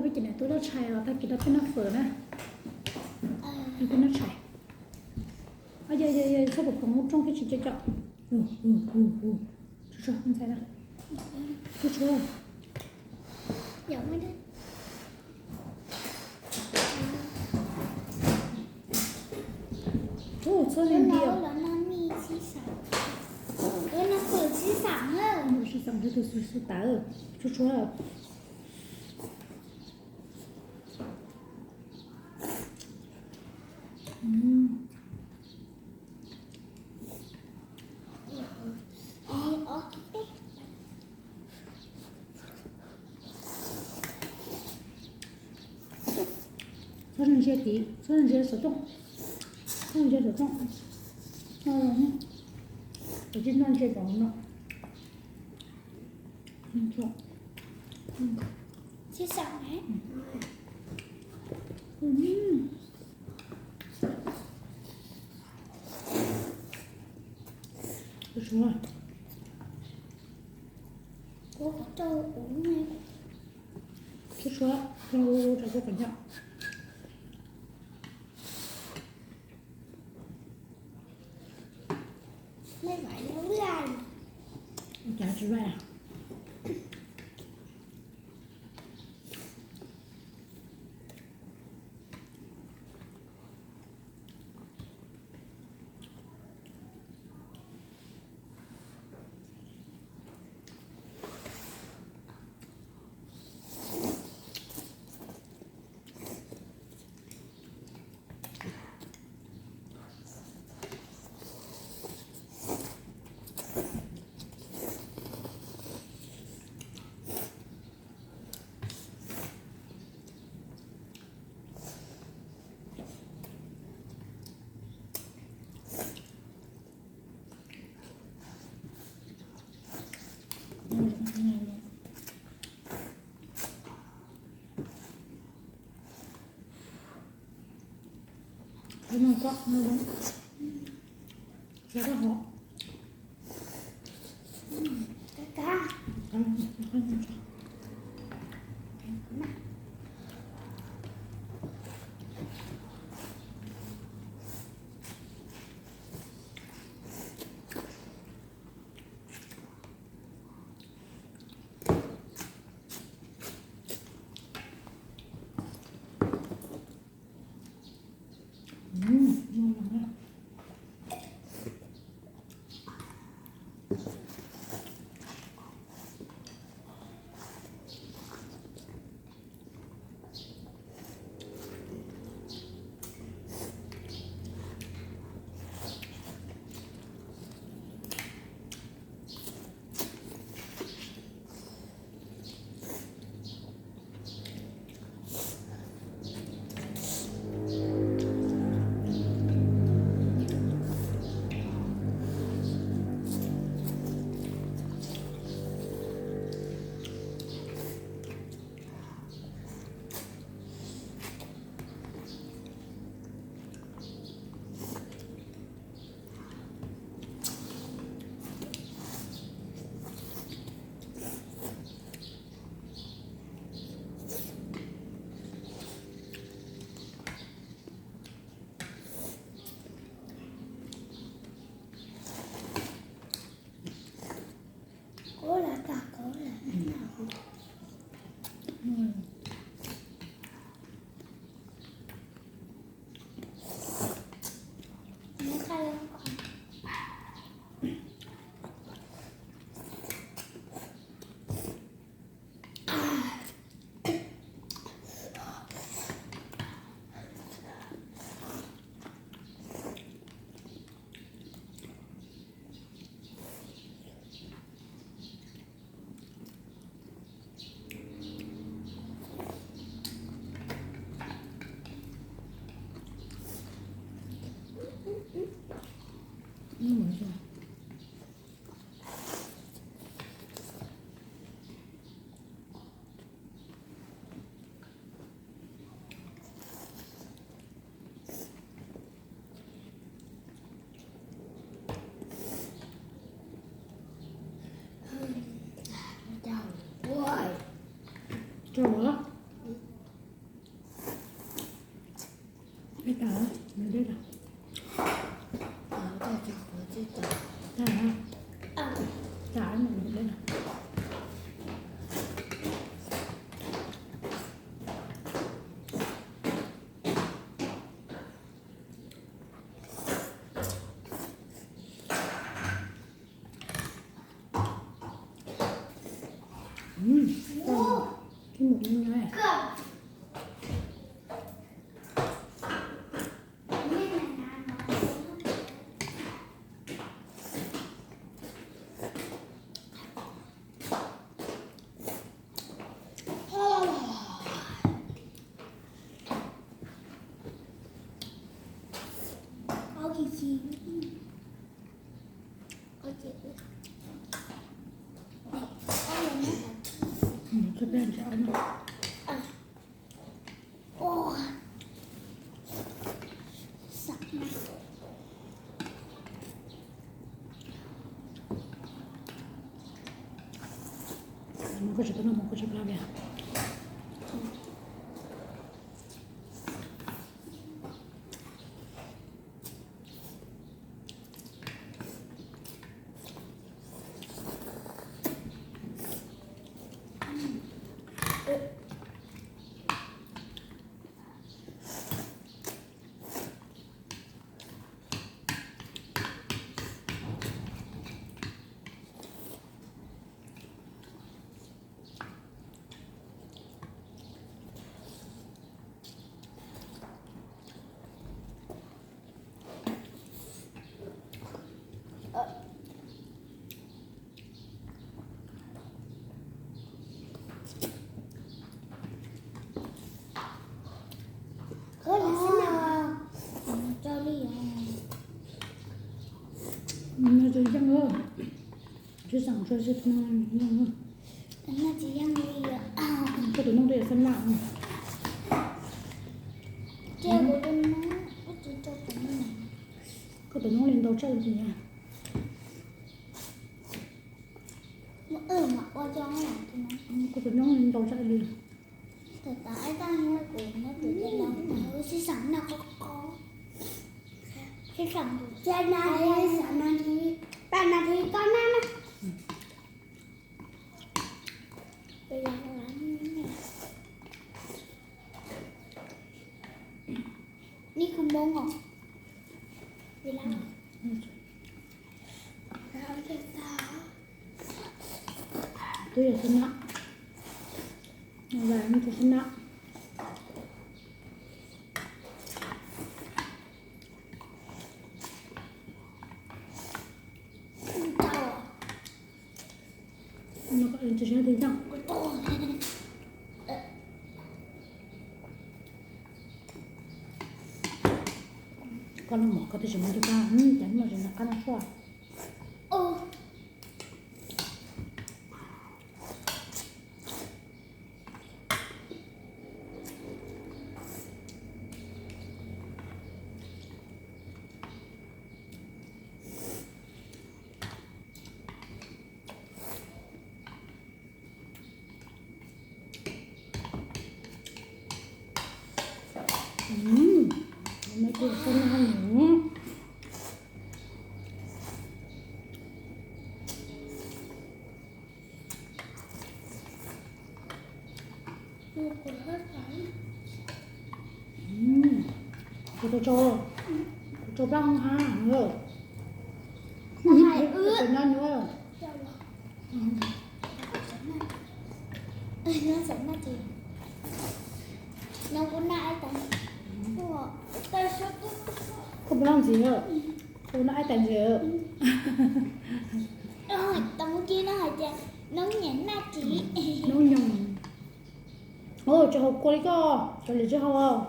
Ces niam tuaj dab tshais los tag kis rau peb noj fawm na. Peb noj tshais. Yog yog yog, txhob pom phoov ub rooj thiab tsis co co. Tsuag tsuag ntxhais na. Tsuag tsuag. Ub, txhob li nti. Tus xwb xwb tas. Tsuag tsuag. Txhob ntsia tid, txhob ntsia saum rooj, txhob ntsia saum rooj. Kav tsij noj ntsia tom no. Tsuag tsuag, rau rau kom nyob. Ua cas tsis vaj? Rau a? Mus koj tsis tau noj mus koj tsis plab li. Tsis yeej, tsis xav tsis yeej li. Koj tus noob twb yog xab laj. Koj tus noob li ntau tshaj li. Koj tus noob li ntau tshaj li. Twb yog xab laj, tus xab laj. Koj noj mov koj twb tsis muaj tus kab, cas noj tsis noj qab noj tshuaj. Kuv tau tso, kuv tso plab hoob hab. Koj puas noj ntxiv? Koj puas noj ib tais ntxiv? Noob nyoos. Tsis haus kua li koj, cov lwm tsis haus.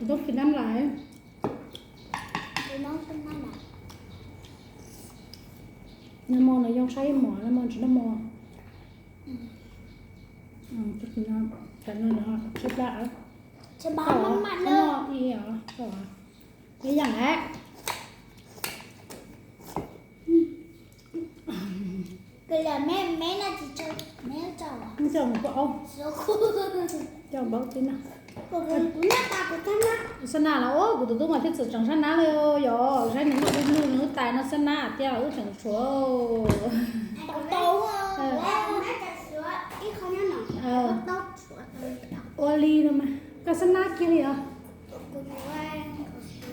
Toob kis nab lais. Nag hmo nws yoo saib mos, nag hmo tsis noj mos. Tshaib plab. Ib yam lawm. Coj mus kuv aub, coj npaub tib no. Sab nab los ua kuv tus tub mas thiaj txawm tseem sab nab li yom, saib nws loj du lug nws lub tais no sab nab tiag wb tseem tshuav. Ua li no mas koj sab nab kiag li os.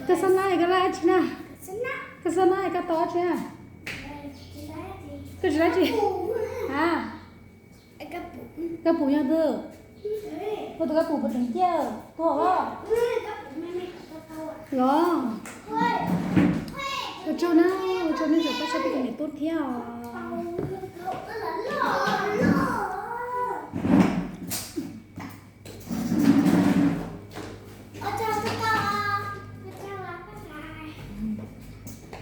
Koj sab nab koj laij dab tsi na? Koj sab nab koj tau dab tsi na? Koj tsis laij dab tsi a? Koj pum yog twg? Koj tus koj pum puas tseem ciaj tuag os? Los, ua tsaug na, ua tsaug nej tseem pab saib peb tus niam tub thiab os.